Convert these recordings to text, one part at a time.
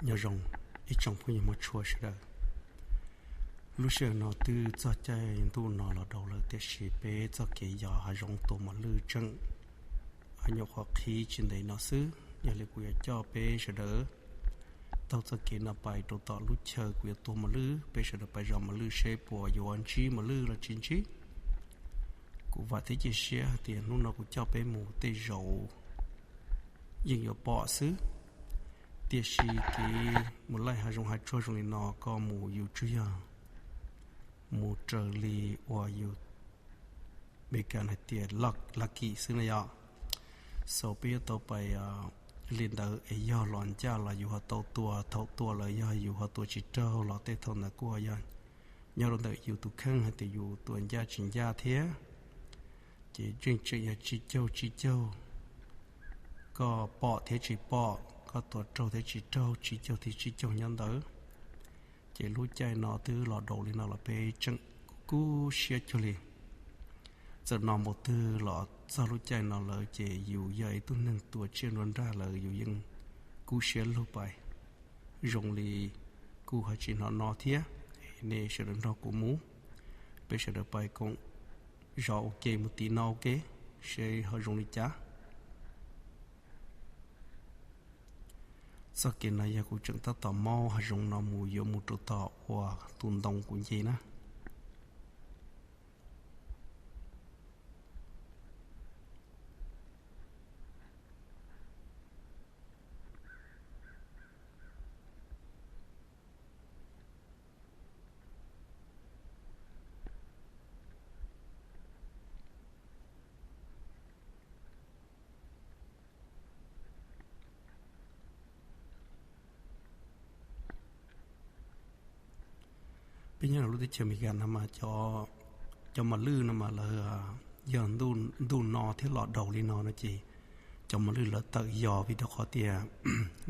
Nyob zoo ib tsoom phooj ywg Hmoob tshua sawv daws. Lub sij hawm no twb txog caij ntuj no los daus lawm, tiam sis peb txoj kev yos hav zoov tua mos lwj tseem nyuam qhuav qhib tsis ntev no xwb. Yog li kuv yuav coj peb sawv daws taug txoj kev no pais rau tom lub chaw kuv yuav tua mos lwj, peb sawv daws pais zov mos lwj seb puas yuav ntsib mos lwj los tsis ntsib. Kuv vam thiab cia siab hais tias hnub no kuv coj peb mus tej zaum yeej yuav pom xwb. Tiam sis kev mus laij hav zoov hav tsuag zoo li no koj mus yus tsuas yog mus raws li uas yus Meskas hais tias lucky xwb na yom. So peb yuav tau pais li ntawd es yog los ncaj los yus ho tau tua, thaum tua lawm yog yus ho tua tsis raug los tej thaum ntawd kuj yog nyob rau ntawm yus tus kheej hais tias yus tua ncaj tsis ncaj thiab. Ces tseem tseem yog tsib caug tsib caug, koj pom thiab tsis pom, koj tua raug thiab tsis raug, tsib caug thiab tsib caug nyob ntawd. Ces lub caij no twb los daus li no los peb tseem kub siab cuag li. Txawm no npaum twg los txog lub caij no lawm ces yus yog ib tug neeg tua tsiaj nruab nrag lawm yus yeej kub siab lug pais. Zoo li kuv hais tsis hnov no thiab, nej sawv daws nrog kuv mus, peb sawv daws pais koom zov ua ke mus tim no ua ke, seb ho zoo li cas. Txoj kev no yog kuv tseem tab tom maub hav zoov no mus yuav mus rau tom uas tus ntoo kuv nce na. Peb nyob rau lub teb chaws Amelikas no mas cov mos lwj no mas lawv yog ntuj no thiab los daus li no no ces cov mos lwj lawv tawm yos vim rau qhov tias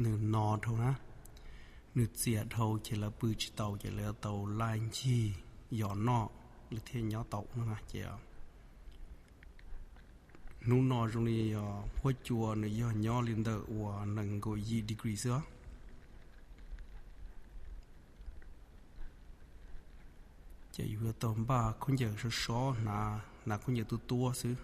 nws no dhau na, nws txias dhau ces lawv pw tsis tau ces lawv tau laij ncig yos noj lawv thiaj nyob tau no na ces hnub no zoo li huab cua nws yog nyob li ntawm uas nees nkaum yim degree xwb os. Ces yus yuav tau npaj khaub ncaws sov sov, hnav khaub ncaws tuab tuab xwb.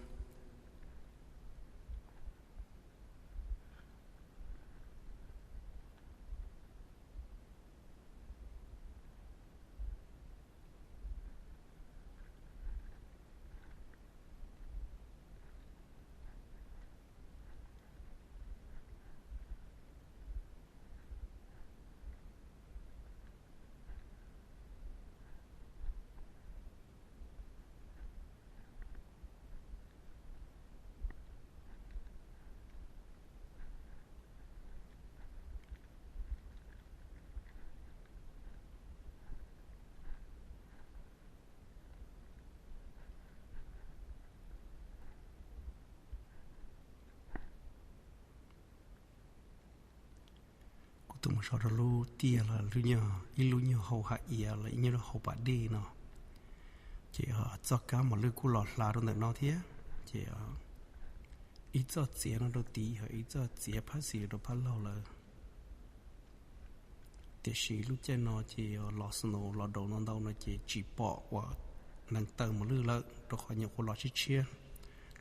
Kuv tus mus so rau lub tiaj los ib lub nyuag hau hav iav los ib nyuag hau pas dej no, ces txoj kab mos lwj kuj los hla rau ntawm no thiab, ces ib txoj txiav no rau tid ho ib txoj txiav phab xis rau phab laug lawm. Tiam sis lub caij no ces los snow los daus no ntau no ces tsis pom uas neeg taw mos lwj lawm rau qhov nyuam qhuav los tshiab tshiab.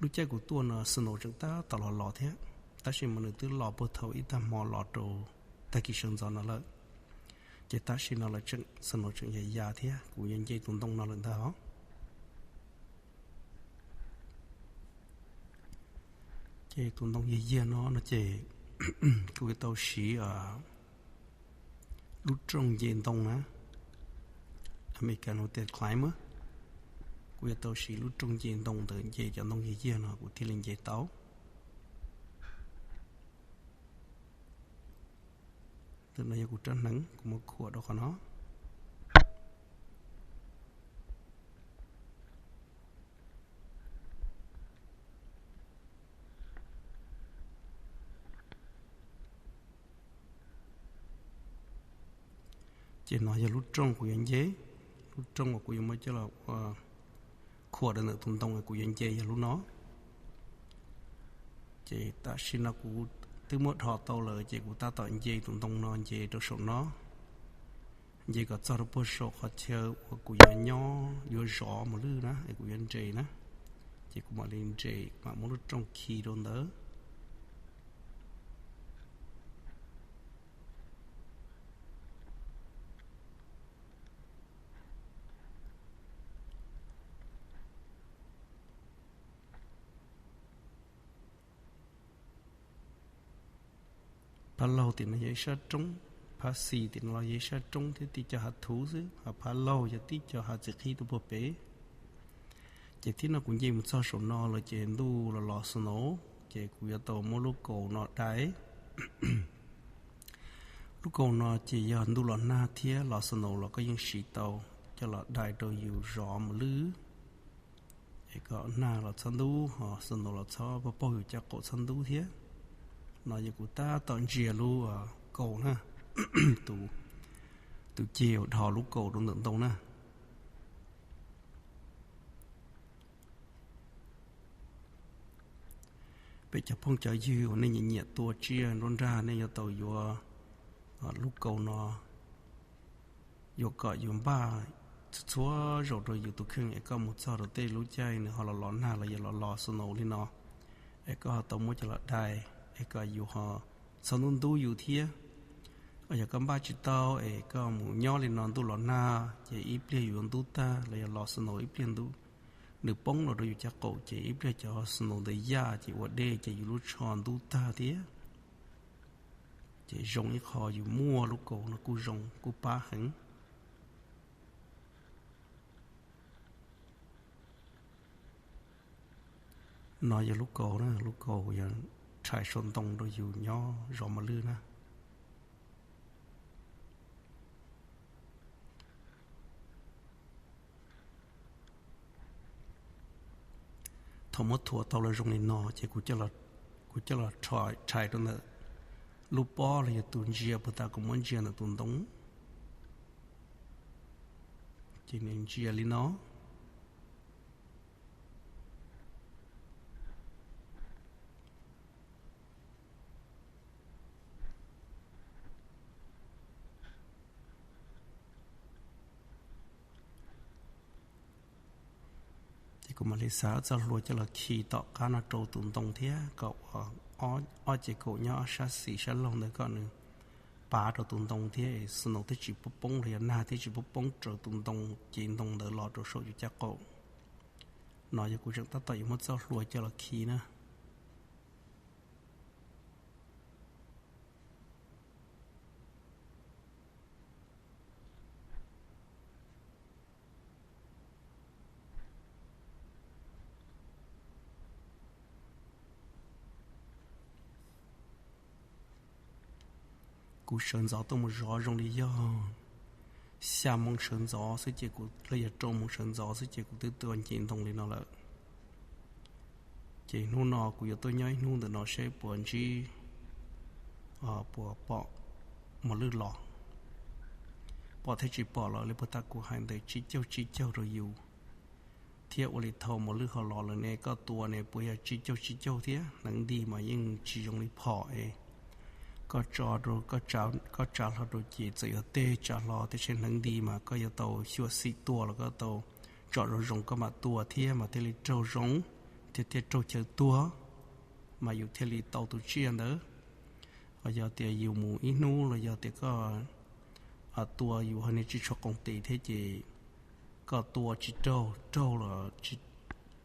Lub caij kuv tuaj no snow tseem tab tom los los thiab, tab sis mas nws twb los puag thaum ib tag hmo los rau tag kis sawv ntxov no lawm. Ces tam sim no lawv tseem snow tseem ya ya thiab, kuv yuav nce tus ntoo no lawm ntag os. Ces tus ntoo yag yag no no ces kuv yuav tau siv lub rooj nce ntoo na, Amelikas hu tias climber. Kuv yuav tau siv lub rooj nce ntoo ntawd nce cov ntoo yag yag no kuv thiaj li nce tau. Ntawm no yog kuv rab hneev, kuv muab khuam rau qhov no. Ces no yog lub rooj kuv yuav nce, lub rooj uas kuv yuav muab coj los ua khuam rau ntawm tus ntoo kuv yuav nce yog lub no. Ces tam sim no kuv Twb muab dhos tau lawm ces kuv tab tom nce tus ntoo no nce rau saum no, nce kom txog rau puag saum qhov chaw uas kuv yuav nyob yuav zov mos lwj na es kuv yuav nres na. Ces kuv mam li nres mam muab lub rooj khi rau ntawd. Phab laug tim no yog ib sab roob, phab xis tim no los yog ib sab roob thiab tib co hav thuv xwb, ho phab laug yog tib co hav txiv qhib tuaj puag pem. Ces thib no kuv nce mus txog saum no lawm ces ntuj los los snow, ces kuv yuav tau muab lub kaus no dai. Lub kaus no ces yog ntuj los nag thiab los snow los koj yeej siv tau coj los dai rau yus zov mos lwj, es kom nag los txhob ntub ho snow los txhob paug paug yus caj qaum txhob ntub thiab. No yog kuv tab tom ntsia lub kaus na, tus ceg uas dhos lub kaus rau ntawm ntoo na. Peb cov phooj cov ywg uas nej nyiam nyiam tua tsiaj nruab nrag nej yuav tau yuav lub kaus no, yuav kom yus npaj txhua zaus rau yus tus kheej es koj mus txog rau tej lub caij nws ho los los nag los yog los los snow li no, es koj ho tau muab coj los dai, es kom yus ho txhob ntub ntub yus thiab. Yog koj npaj tsis tau es koj mus nyob li no ntuj los nag ces ib pliag yus yuav ntub tag los yog los snow ib pliag ntub, nws poob los rau yus caj qaum ces ib pliag cov snow ntawd yaj ces ua dej ces yus lub tsho ntub tag thiab. Ces zoo ib qho yus muaj lub kaus no kuj zoo kuj pab heev. No yog lub kaus na, lub kaus yog rhais saum ntoo rau yus nyob zov mos lwj na. Thaum muab thuav tau los zoo li no ces kuv coj los rhais rau ntawm lub pob los yog tus ntsia puag ta kuv muab ntsia ntawm tus ntoo. Ces nws ntsia li no. Ces kuv mam li xav txoj hlua coj los khi tom qab no rau tus ntoo thiab kom ua ob ce kaum nyob ob sab xis sab laug ntawd kom nws pav rau tus ntoo thiab snow thiaj tsis poob poob los yog nag thiaj tsis poob poob raws tus ntoo ces ntoo ntawd los rau saum yus caj qaum. No yog kuv tseem tab tom yuav muab txoj hlua coj los khi na. Kuv sawv ntxov tuaj mus zov zoo li yog xya moo sawv ntxov xwb ces kuv, los yog rau moo sawv ntxov xwb ces kuv twb tuaj nce ntoo li no lawm. Ces hnub no kuv yuav tuaj nyob ib hnub ntawm no seb puas ntsib, puas pom mos lwj los. Pom thiab tsis pom los li puag ta kuv hais ntawd tsib caug tsib caug rau yus. Thiab ua li thaum mos lwj ho los lawm ne koj tua ne puas yog tsib caug tsib caug thiab? Hneev nti mas yeej tsis zoo li phom es koj tso rau, koj tsa hlo rau ces txawm yog tej tsa hlo tiam sis hneev nti mas koj yuav tau xyuam xim tua los koj tau tsom zoo zoo koj mam tua thiab mas thiaj li raug zoo, thiab thiaj raug chaw tuag, mas yus thiaj li tau tus tsiaj ntawd. Ho yog tias yus mus ib hnub los yog tias koj tua yus ho niag tsis tshua qoos tes thiab ces koj tua tsis raug, raug los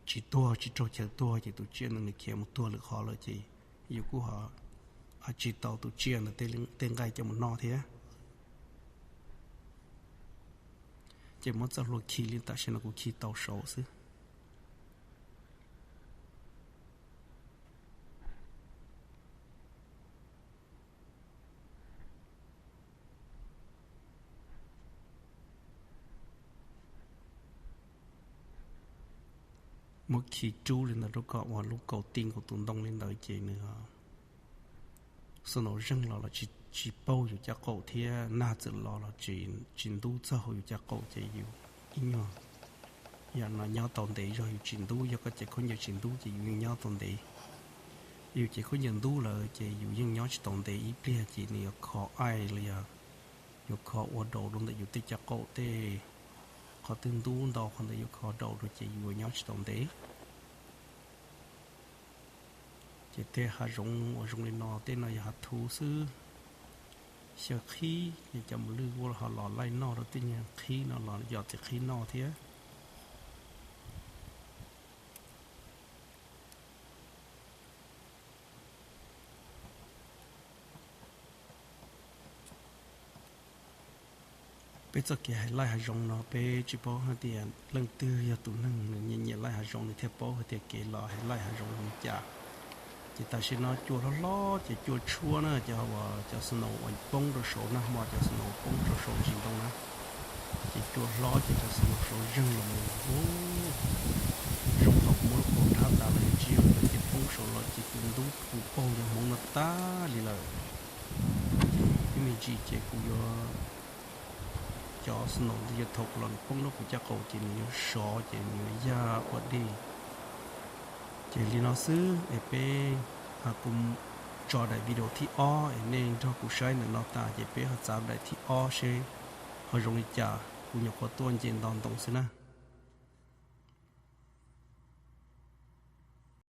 tsis tuag, tsis raug chaw tuag ces tus tsiaj ntawd nws khiav mus tuag lwm qhov lawm ces yus kuj ho tsis tau tus tsiaj ntawd tej nqaij coj mus noj thiab. Ces muab txoj hlua khi li tam sim no kuv khi tau saud xwb. Muab khi rub li ntawd rau kom uas lub kaus ti nkaus tus ntoo li ntawd ces nws snow zeeg los los tsis paug yus caj qaum thiab nag txawm los los tsis ntub txog hauv yus caj qaum ces yus ib nyuag yam no nyob tau ntev zog yus tsis ntub, yog koj cev khaub ncaws tsis ntub ces yus yeej nyob tau ntev. Yus ces khaub ncaws ntub lawm ces yus yeej nyob tsis tau ntev, ib pliag ces nws yuav kho ice los yog yuav kho ua daus rau ntawm yus tej caj qaum tej, qhov twg ntub ntau qhov ntawd yuav kho daus rau ces yus yuav nyob tsis tau ntev. Ces tej hav zoov uas zoo li no tej no yog hav thuv xwb. Xyaw qhib ces cov mos lwj kuj ho los laij noj rau tej nyuag qhib no los yog txiv qhib noj thiab. Peb txoj kev hais laij hav zoov no peb tsis paub hais tias leej twg yog tus neeg nws nyiam nyiam laij hav zoov nws thiaj paub hais tias kev los hais laij hav zoov zoo li cas. Ces tam sim no cua hlob hlob ces cua tshuab na, cov uas cov snow uas poob rau saud nag hmo, cov snow poob rau saud ntsis ntoo na, ces cua hlob ces cov snow saud zeeg los mus, zoo nkaus muab lub kaus dhab tas los tsis zoo, ces poob saud los ces kuv ntub kuv paug ntawm hmoov no tag li lawm. Ces ib me ntsis ces kuv yuav, cov snow ntawd yuav thaum los nws poob rau kuv caj qaum ces nws yuav sov ces nws yuav yaj ua dej. Ces li no xwb es peb, kuv tso daim video thib ob es nej nrog kuv saib ntawm no tas ces peb ho txav daim thib ob seb ho zoo li cas, kuv nyuam qhuav tuaj nce nto ntoo xwb na.